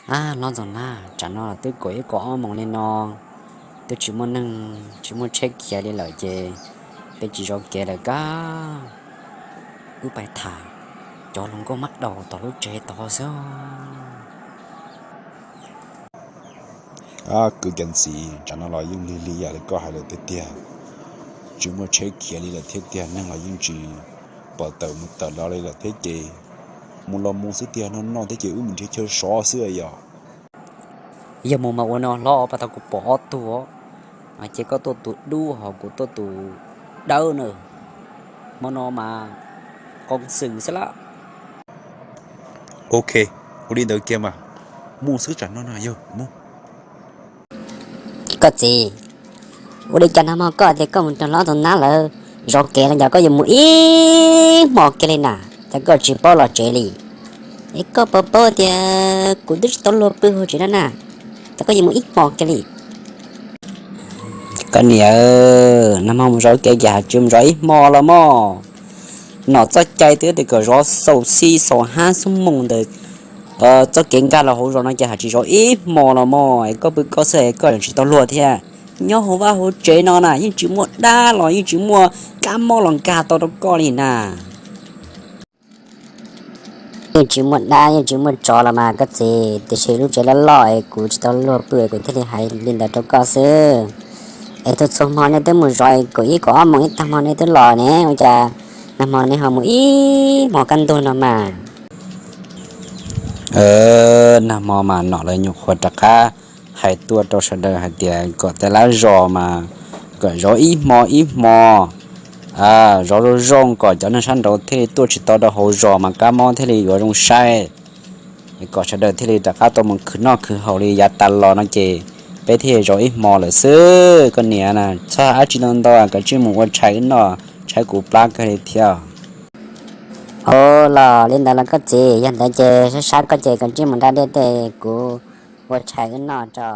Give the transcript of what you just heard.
Ab, hlob Ntxoov Nab, tsam no twb kaum ib kaum ob moos li no, twb tsis muaj neeg tsis muaj tsheb khiav li lawm ces peb tsis zov kev lawm kab. Wb pais tham cov hluas nkauj mab daus tom lub tsev tod xwb. Kwv Ceev Txiv, tsam no los yeej lig li yam li koj hais lawm tiag tiag. Tsis muaj tsheb khiav li lawm thiab tiag, neeg los yeej tsis pom tawm mus tawm los li lawm thiab ces mus los mus xwb tiag, noj noj thiab ces wb mus nrhiav chaw sov xwb yom. Yog mus mas ua no hlob, pas tau kuv pom ob tug, ces koj tuaj tus dub ho kuv tuaj tus dawb na. Hmo no mas qoo xwm xwb lawm. Ok, ua li ntawd kiag mas, mus xwb tsam no na yog mus. Koj txiv, ua li cas nag hmo koj tias koj mus nrog hlob Ntxoov Nab lawv zov kev no, cas koj yuav mus ib hmo kiag li na, cas koj tsis paub los tsev li? Es koj puas paub tias kuv twb tsis tau luag pw hauv tsev no na, cas koj yuav mus ib hmo kiag li? Koj niam, nag hmo mus zov kev ces hais tsis mus zov ib hmo los mog. Nom txoj cai twb tias kom zov xaus xib xaus hab xuab moos ntawm txoj kev nkag los hauv zos no ces hais tsis zov ib hmo los mog. Es koj pw koj xwb es koj tsis tau luag thiab. Nyob hauv vaj hauv tsev no na yeej tsis muaj dab los yeej tsis muaj kab mob los nkag tau rau koj li na. Yeej tsis muaj dab yeej tsis muaj tsov los mas koj txiv, tiam sis lub tsev loj loj es kuv tsis tau luag pw es kuv thiaj li hais li ntawd rau koj xwb. Es txhua txhua hmo nej twb mus zov, kaum ib kaum ob moos ib tag hmo nej twb los ne, ua cas nag hmo nej ho mus ib hmo kaj ntug no mas? Nag hmo mas nom lawv nyuam qhuav rov qab hais tuaj rau sawv daws hais tias kom tej lab zos mas kom zov ib hmo ib hmo, zov zoo zoo kom cov neeg sab nraud thiaj li tuaj tsis tau rau hauv zos mas kab mob thiaj li yuav zoo saib, kom sawv daws thiaj li rov qab tau mus khwv noj khwv haus li yav tas los no ces peb thiaj zov ib hmo lawm xwb. Koj niam na, txhob hais dab tsi ntau ntau, koj tsij mus ua tshais wb noj, tshaib kuv plab kawg li thiab. Ua los li ntawd los koj txiv, yog ntawd ces sab sab koj ces koj tsij mus da dej tej, kuv ua tshais wb noj tso.